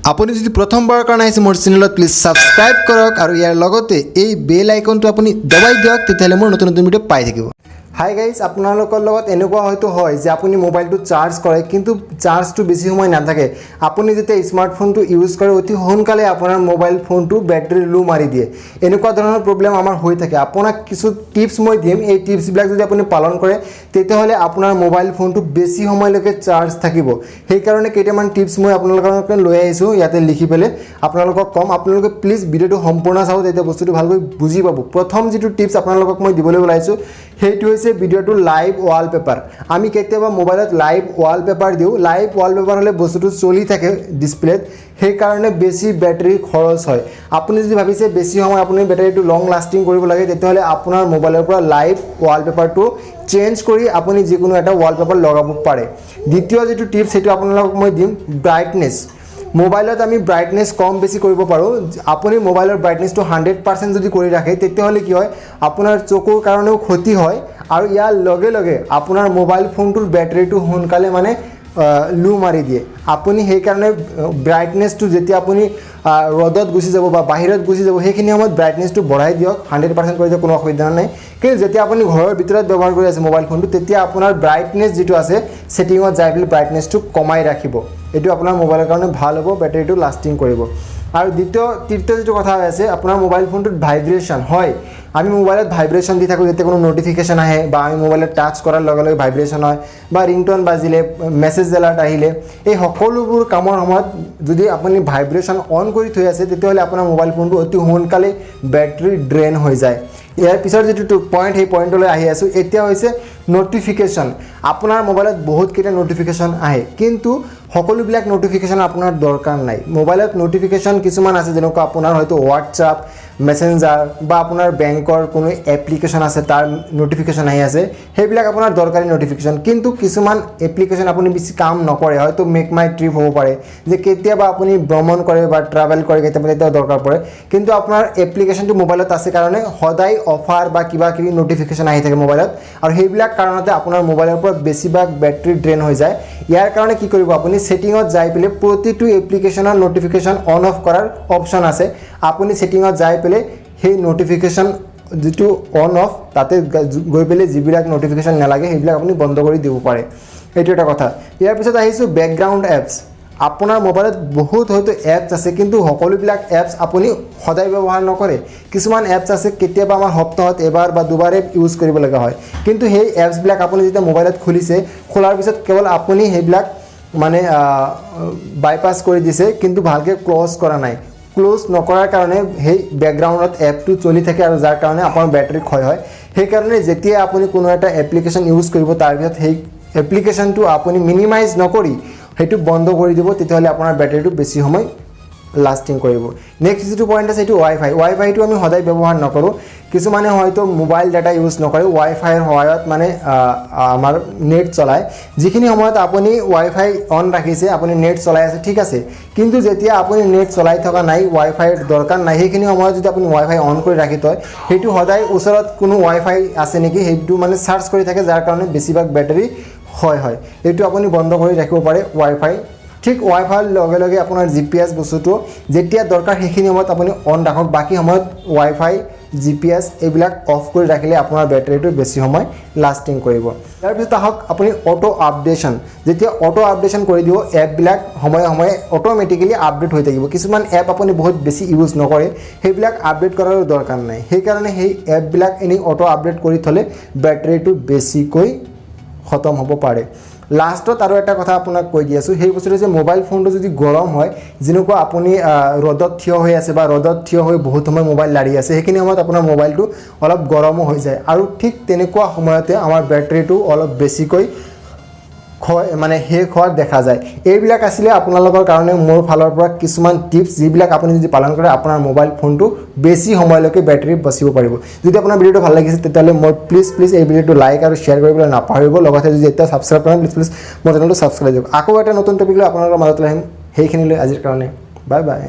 আপুনি যদি প্ৰথমবাৰৰ কাৰণে আহিছে মোৰ চেনেলত, প্লিজ ছাবস্ক্ৰাইব কৰক আৰু ইয়াৰ লগতে এই বেল আইকনটো আপুনি দবাই দিয়ক। তেতিয়াহ'লে মোৰ নতুন নতুন ভিডিঅ' পাই থাকিব। হাই গাইজ, আপোনালোকৰ লগত এনেকুৱা হয়তো হয় যে আপুনি মোবাইলটো চাৰ্জ কৰে, কিন্তু চাৰ্জটো বেছি সময় নাথাকে। আপুনি যেতিয়া স্মাৰ্টফোনটো ইউজ কৰে, অতি সোনকালে আপোনাৰ মোবাইল ফোনটো বেটাৰী লো মাৰি দিয়ে। এনেকুৱা ধৰণৰ প্ৰব্লেম আমাৰ হৈ থাকে। আপোনাক কিছু টিপছ মই দিম। এই টিপছবিলাক যদি আপুনি পালন কৰে, তেতিয়াহ'লে আপোনাৰ মোবাইল ফোনটো বেছি সময়লৈকে চাৰ্জ থাকিব। সেইকাৰণে কেইটামান টিপছ মই আপোনালোকৰ কাৰণে লৈ আহিছোঁ ইয়াতে লিখি পেলাই। আপোনালোকক ক'ম, আপোনালোকে প্লিজ ভিডিঅ'টো সম্পূৰ্ণ চাব, তেতিয়া বস্তুটো ভালকৈ বুজি পাব। প্ৰথম যিটো টিপছ আপোনালোকক মই দিবলৈ ওলাইছোঁ, সেইটো হৈছে ভিডিঅ'টো লাইভ ৱালপেপাৰ। আমি কেতিয়াবা মোবাইলত লাইভ ৱালপেপাৰ দিওঁ। লাইভ ৱালপেপাৰ হ'লে বস্তুটো চলি থাকে ডিছপ্লেত, সেইকাৰণে বেছি বেটাৰী খৰচ হয়। আপুনি যদি ভাবিছে বেছি সময় আপুনি বেটাৰীটো লং লাষ্টিং কৰিব লাগে, তেতিয়াহ'লে আপোনাৰ মোবাইলৰ পৰা লাইভ ৱালপেপাৰটো চেঞ্জ কৰি আপুনি যিকোনো এটা ৱালপেপাৰ লগাব পাৰে। দ্বিতীয় যিটো টিপছ, সেইটো আপোনালোকক মই দিম ব্ৰাইটনেছ। মোবাইলত আমি ব্ৰাইটনেছ কম বেছি কৰিব পাৰোঁ। আপুনি মোবাইলৰ ব্ৰাইটনেছটো 100% যদি কৰি ৰাখে, তেতিয়াহ'লে কি হয়, আপোনাৰ চকুৰ কাৰণেও ক্ষতি হয় আৰু ইয়াৰ লগে লগে আপোনাৰ মোবাইল ফোনটোৰ বেটাৰীটো সোনকালে মানে লো মাৰি দিয়ে। আপুনি সেইকাৰণে ব্ৰাইটনেছটো যেতিয়া আপুনি ৰ'দত গুচি যাব বা বাহিৰত গুচি যাব, সেইখিনি সময়ত ব্ৰাইটনেছটো বঢ়াই দিয়ক, 100% কৰি দিয়ক, কোনো অসুবিধা নাই। কিন্তু যেতিয়া আপুনি ঘৰৰ ভিতৰত ব্যৱহাৰ কৰি আছে মোবাইল ফোনটো, তেতিয়া আপোনাৰ ব্ৰাইটনেছ যিটো আছে, ছেটিঙত যাই পেলাই ব্ৰাইটনেছটো কমাই ৰাখিব। এইটো আপোনাৰ মোবাইলৰ কাৰণে ভাল হ'ব, বেটাৰীটো লাষ্টিং কৰিব। আৰু দ্বিতীয় তৃতীয় যিটো কথা হৈ আছে, আপোনাৰ মোবাইল ফোনটোত ভাইব্ৰেশ্যন হয়। আমি মোবাইলত ভাইব্ৰেশ্যন দি থাকোঁ। যেতিয়া কোনো ন'টিফিকেশ্যন আহে বা আমি মোবাইলত টাচ কৰাৰ লগে লগে ভাইব্ৰেশ্যন হয় বা ৰিংটন বাজিলে, মেছেজ এলাৰ্ট আহিলে, এই সকলোবোৰ কামৰ সময়ত যদি আপুনি ভাইব্ৰেশ্যন অন কৰি থৈ আছে, তেতিয়াহ'লে আপোনাৰ মোবাইল ফোনটো অতি সোনকালে বেটাৰী ড্ৰেইন হৈ যায়। ইয়াৰ পিছৰ যিটো পইণ্ট, সেই পইণ্টলৈ আহি আছোঁ এতিয়া, হৈছে ন'টিফিকেশ্যন। আপোনাৰ মোবাইলত বহুতকেইটা ন'টিফিকেশ্যন আহে, কিন্তু সকলোবিলাক ন'টিফিকেশ্যন আপোনাৰ দৰকাৰ নাই। মোবাইলত ন'টিফিকেশ্যন কিছুমান আছে, যেনেকুৱা আপোনাৰ হয়তো হোৱাটছআপ, মেছেঞ্জাৰ বা আপোনাৰ বেংকৰ কোনো এপ্লিকেশ্যন আছে, তাৰ ন'টিফিকেশ্যন আহি আছে, সেইবিলাক আপোনাৰ দৰকাৰী ন'টিফিকেশ্যন। কিন্তু কিছুমান এপ্লিকেশ্যন আপুনি বেছি কাম নকৰে, হয়তো মেক মাই ট্ৰিপ হ'ব পাৰে, যে কেতিয়াবা আপুনি ভ্ৰমণ কৰে বা ট্ৰেভেল কৰে কেতিয়াবা, তেতিয়া দৰকাৰ পৰে। কিন্তু আপোনাৰ এপ্লিকেশ্যনটো মোবাইলত আছে কাৰণে সদায় অফাৰ বা কিবা কিবি ন'টিফিকেশ্যন আহি থাকে মোবাইলত আৰু সেইবিলাক কাৰণতে আপোনাৰ মোবাইলৰ পৰা বেছিভাগ বেটাৰী ড্ৰেইন হৈ যায়। ইয়াৰ কাৰণে কি কৰিব? আপুনি ছেটিঙত যাই পেলাই প্ৰতিটো এপ্লিকেশ্যনৰ ন'টিফিকেশ্যন অন অফ কৰাৰ অপশ্যন আছে। আপুনি ছেটিঙত যাই পেলাই সেই ন'টিফিকেশ্যন যিটো অন অফ, তাতে গৈ পেলাই যিবিলাক ন'টিফিকেশ্যন নালাগে, সেইবিলাক আপুনি বন্ধ কৰি দিব পাৰে। এইটো এটা কথা। ইয়াৰ পিছত আহিছোঁ বেকগ্ৰাউণ্ড এপছ। আপোনাৰ মোবাইলত বহুত হয়তো এপছ আছে, কিন্তু সকলোবিলাক এপছ আপুনি সদায় ব্যৱহাৰ নকৰে। কিছুমান এপছ আছে, কেতিয়াবা আমাৰ সপ্তাহত এবাৰ বা দুবাৰে ইউজ কৰিব লগা হয়। কিন্তু সেই এপছবিলাক আপুনি যেতিয়া মোবাইলত খুলিছে, খোলাৰ পিছত কেৱল আপুনি সেইবিলাক মানে বাইপাছ কৰি দিছে, কিন্তু ভালকৈ ক্ল'জ কৰা নাই। ক্ল'জ নকৰাৰ কাৰণে সেই বেকগ্ৰাউণ্ডত এপটো চলি থাকে আৰু যাৰ কাৰণে আপোনাৰ বেটাৰী ক্ষয় হয়। সেইকাৰণে যেতিয়া আপুনি কোনো এটা এপ্লিকেশ্যন ইউজ কৰিব, তাৰপিছত সেই এপ্লিকেশ্যনটো আপুনি মিনিমাইজ নকৰি সেইটো বন্ধ কৰি দিব। তেতিয়াহ'লে আপোনাৰ বেটাৰীটো বেছি সময় লাষ্টিং কৰিব। নেক্সট যিটো পইণ্ট আছে, সেইটো ৱাই ফাই। ৱাই ফাইটো আমি সদায় ব্যৱহাৰ নকৰোঁ। কিছুমানে হয়তো মোবাইল ডাটা ইউজ নকৰে, ৱাই ফাইৰ সহায়ত মানে আমাৰ নেট চলায়। যিখিনি সময়ত আপুনি ৱাই ফাই অন ৰাখিছে, আপুনি নেট চলাই আছে, ঠিক আছে। কিন্তু যেতিয়া আপুনি নেট চলাই থকা নাই, ৱাই ফাইৰ দৰকাৰ নাই, সেইখিনি সময়ত যদি আপুনি ৱাই ফাই অন কৰি ৰাখি থয়, সেইটো সদায় ওচৰত কোনো ৱাই ফাই আছে নেকি, সেইটো মানে চাৰ্চ কৰি থাকে, যাৰ কাৰণে বেছিভাগ বেটাৰী ক্ষয় হয়। এইটো আপুনি বন্ধ কৰি ৰাখিব পাৰে ৱাই ফাই। ঠিক ৱাই ফাইৰ লগে লগে আপোনাৰ জিপিএছ বস্তুটো যেতিয়া দৰকাৰ, সেইখিনি সময়ত আপুনি অন ৰাখক। বাকী সময়ত ৱাই ফাই, জিপিএছ এইবিলাক অফ কৰি ৰাখিলে আপোনাৰ বেটাৰীটো বেছি সময় লাষ্টিং কৰিব। তাৰপিছত আহক আপুনি অ'টো আপডেশ্যন। যেতিয়া অ'টো আপডেশ্যন কৰি দিব, এপবিলাক সময়ে সময়ে অট'মেটিকেলি আপডেট হৈ থাকিব। কিছুমান এপ আপুনি বহুত বেছি ইউজ নকৰে, সেইবিলাক আপডেট কৰাৰো দৰকাৰ নাই। সেইকাৰণে সেই এপবিলাক এনেই অ'টো আপডেট কৰি থ'লে বেটাৰীটো বেছিকৈ খতম হ'ব পাৰে। লাষ্টত আৰু এটা কথা আপোনাক কৈ দি আছোঁ। সেই বস্তুটো হৈছে মোবাইল ফোনটো যদি গৰম হয়, যেনেকুৱা আপুনি ৰ'দত থিয় হৈ আছে বা ৰ'দত থিয় হৈ বহুত সময় মোবাইল লাৰি আছে, সেইখিনি সময়ত আপোনাৰ মোবাইলটো অলপ গৰমো হৈ যায় আৰু ঠিক তেনেকুৱা সময়তে আমাৰ বেটাৰীটো অলপ বেছিকৈ ক্ষয় মানে শেষ হোৱা দেখা যায়। এইবিলাক আছিলে আপোনালোকৰ কাৰণে মোৰ ফালৰ পৰা কিছুমান টিপছ, যিবিলাক আপুনি যদি পালন কৰে, আপোনাৰ মোবাইল ফোনটো বেছি সময়লৈকে বেটাৰী বাচিব পাৰিব। যদি আপোনাৰ ভিডিঅ'টো ভাল লাগিছে, তেতিয়াহ'লে মই প্লিজ প্লিজ এই ভিডিঅ'টো লাইক আৰু শ্বেয়াৰ কৰিবলৈ নাপাহৰিব। লগতে যদি এতিয়া ছাবস্ক্ৰাইব কৰে, প্লিজ প্লিজ মোৰ চেনেলটো ছাবস্ক্ৰাইব কৰক। আকৌ এটা নতুন টপিক লৈ আপোনালোকৰ মাজত আহিম। সেইখিনিলৈ আজিৰ কাৰণে বাই বাই।